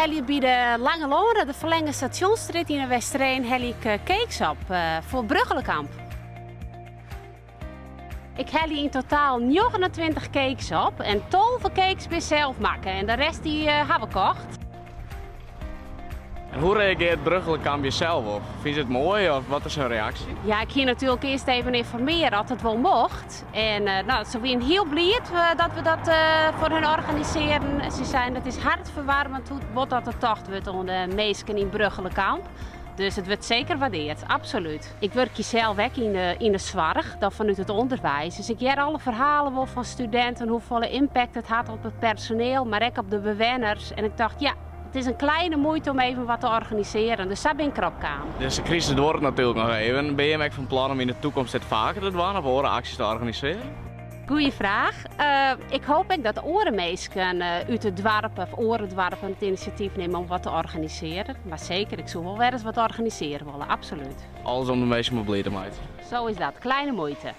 helje by de Lange Loane, de ferlenge Stasjonsstrjitte yn de Westereen, helje ik cakes op foar Brugchelekamp. Ik helje yn totaal 29 cakes op en 12 cakes bin sels makke en de rest dy ha we kocht. En hoe reagearret Brugchelekamp hjir sels op? Fine se it moai of wat is hun reaksje? Ja, ik hie natuerlik earst even ynformearre oft it wol mocht. En no, se wiene hiel bliid dat we dat foar hun organisearren. Se seinen it is hertferwaarmend hoe bot dat der tocht wurdt oan de minsken yn Brugchelekamp. Dus it wurdt seker waardearre, absolút. Ik wurkje sels ek yn de soarch, dan fanút it ûnderwiis. Dus ik hear alle ferhalen wol fan studinten, hoefolle impact it hat op it personeel, mar ek op de bewenners. En ik tocht, ja, it is in kleine muoite om even wat te organisearjen. Dus sa bin ik derop kaam. Dizze krisis duorret natuerlik noch even. Binne jim ek fan plan om yn de takomst dit faker te dwaan of oare aksjes te organisearjen? Goeie fraach. Ik hoopje ek dat oare minsken út it doarp of oare doarpen it inisjatyf nimme om wat te organisearjen. Mar seker, ik soe wol wer ris wat organisearje wolle, absolút. Alles om de minsken mar bliid te meitsjen. Sa is dat, kleine muoite.